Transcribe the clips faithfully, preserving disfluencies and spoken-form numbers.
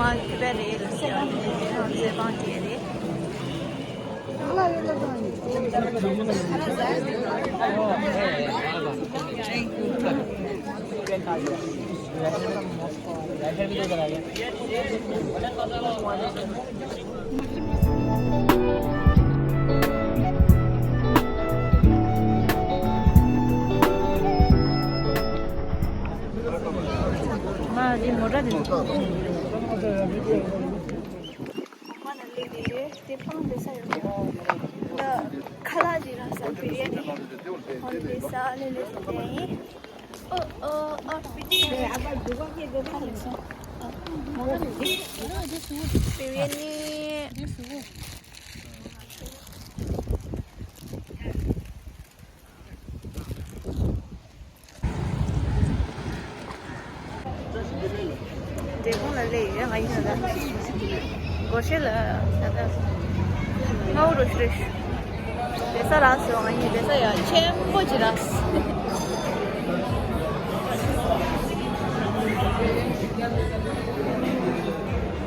མ་ཁྱི་པའི་རེད་ལ་ཟེར་བ་དེ་ཚེ་དབང་གི་རེད། མ་རེད་མོ་ཊ་དེ། གོང་མ་ནང་སླེབས་ཡོད། དེ་སྤང་སྡོད་ས་ཡོད་རེད། ད་ཁ་ལག་ཅིག་རག་ས་བི་རི་ཡ་ནི། ཧོན་དེ་ས་ལེ་ལེ་ཟེར་དེ་ཡིན། ཨོ་ཨོ་ཨོ་བི་རི་ཡ་ནི། བི་རི་ཡ་ནི། འབྲས་སྤུངས་ལ་སླེབས་ཡོད། ང་ཡིན་ན་ད་སྒོར་གཞས་ལ་ད་ལྟ་སྔ་པོ་རུ་ཞུ་རེ་ཞུ། བསྡད་ས་རག་སོང་། ང་ཡིན་བསྡད་ས་ཡ་ཆེན་པོ་ཅིག་རག་སོང་།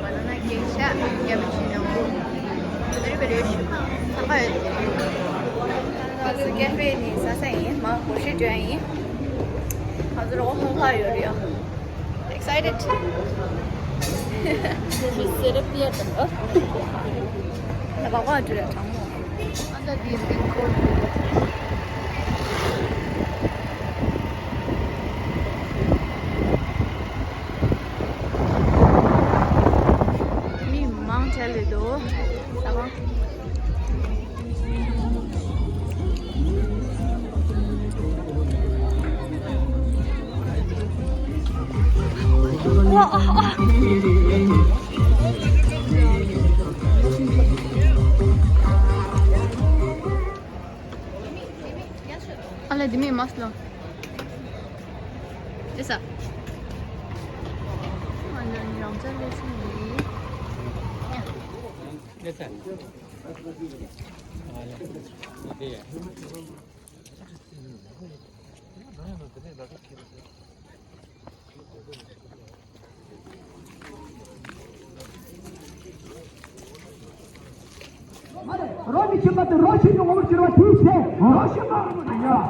བ་ན་ན་གེག་ཤ་རྒྱ་མི་ཆུ་ནང་ལུག་ད་རེ་བེ་རེ་ཞུ་ཚང་ཁ་ཡོད། ང་ཚོ་ཀེ་ཧྥེ་ནས་ཟ་ས་ཡིན། མ་སྒོར་གཞས་འགྲོ་ཡ་ཡིན། ང་ཚོ་རོགས་ཧོང་ལྷ་ཡོད་རེད་ཡ། Excited. She said a fear. ད་བག་བག་འགྲོ་ཡ་གྲང་མོ། ཨ་ད་དེ་རིང་ཁོ། མི་མང་ཆེ་ལས་འདུག་ད་བང་། ཨ་ལས་འདི་མི་མ་སློང་། ཅི་ས། ཨ་ལས་ཉམས་ཆག་ལས་སུ་མི། ཅི་ས། ཨ་ལས། འདི་ཡ། རོ་མི་ཆེན་པ་དེ་རོ་ཆེན་པོ་ངོ་བོར་གྱུར་པ་དེའི་ཚེ། རོ་ཤིན་པ།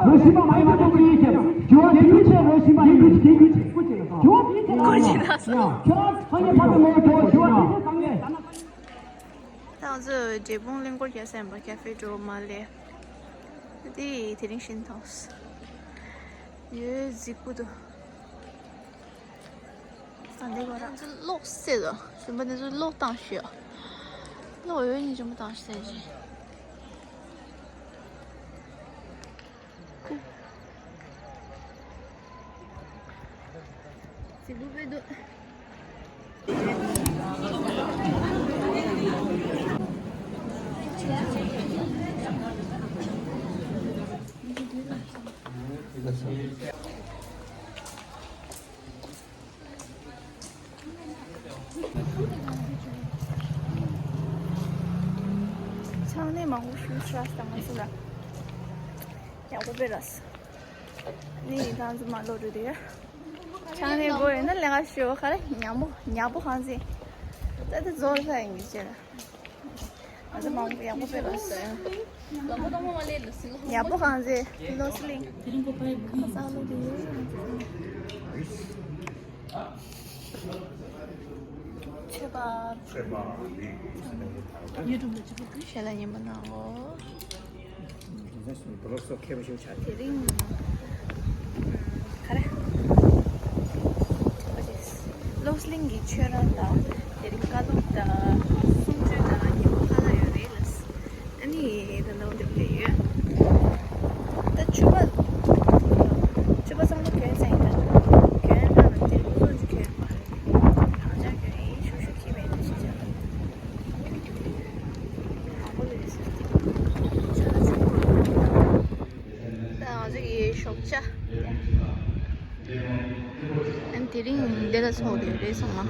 རོ་ཤིན་པ་མ་ཡིན་པ་དེ་ཚོ་ཡིན་ཞིང་། རྒྱུ་བ་དེའི་ཚེ་རོ་ཤིན་པ་ཡིན། རྒྱུ་བ་དེའི་ཚེ་རྒྱུ་བ་དེའི་ཚེ་ཁྱོད་རང་ཚོ་ཡ་ཕ་ཡི་ཕ་གི་ངོ་བོ་གྱུར་པ་དེའི་ཚེ་ཚང་མས། ད་ང་ཚོ་འབྲས་སྤུངས་གླིང་སྐོར་རྒྱག་ས་ཡིན་པ། ཀེ་ཧྥེ་འགྲོ་མ་ལས། དེ་དེ་རིང་ཤིན་ཐོངས་ཡོད་གཟིགས་པོ་འདུག་ད་འདི་གོ་ར། ང་ཚོ་གློག་བསད་དོ། གཞན་པ་འདི་ཚོ་གློག་བཏང་ཤོག་གློག་ཡོད་ནི་ཅུང་མ་བཏང་ཤོག་ཟེར་གྱི། ཁུ། ཟིག་པོ་བོད་དུ། ཆང་ནས་མང་པོ་ཞུ་ཤ་སྟངས་སུ་ལ་ཡག་པོ་སྤེལ་ར་སོང་། ནི་ད་ཚོ་མ་ལོ་རུ་དེ་ཆང་ནས་དགོས་ཡོད་ན་ལས་ཀ་ཞུ་བ་ཁ་རེ་ཉག་མོ་ཉག་པོ་གང་ཟིན་ད་དེ་རྫོགས་ས་ཡིན་གྱི་ཅེ་ལ། ང་ཚོ་མང་པོ་ཡག་པོ་སྤེལ་ར་སོང་། ཡག་པོ་གང་ཟིན་ལོ་སི་ལིང་། ས་ལོ་དེ། མཆོད་པ། ཡུ་ཊུབ་ལ་ཅིག་པུ་ཞལ་ལག་ཉན་པ་གནང་ངོ་། དེ་རིང་ག་རེ། ལོ་སི་ལིང་གི་ཆོས་ར་དང་དེ་རིང་བཀའ་སློབ་དང་གསུང་ཆོས་དང་ཉིན་མོ་ཁ་ལག་ཡོད་རེད་ལ། ཨ་ནི་ད་ནང་འདེབས་ལས་ཡོད། ད་ཆུ་བ། ཆུ་བ་ཚང་མ་གྱོན་ཚར་ཡིན་ད། གྱོན་ན་ལ་དེ་ཀུ་ཟོ་ཅིག་གྱོན་པ། རང་ཅག་གྱོན་ཡིན་ཤུ་ཤུ་ཁྱི་མེད་ད་ཤི་ཅག་ལ། མང་པོ་ལས་ཟེར་ཏེ། ཆུ་བ་ཆུ་བ། ད་ང་ཚོ་གི་ཞོགས་ཇ། ཨན་དེ་རིང་འདི་ལ་ཚོགས་དེ་རེད་སོང་ང་།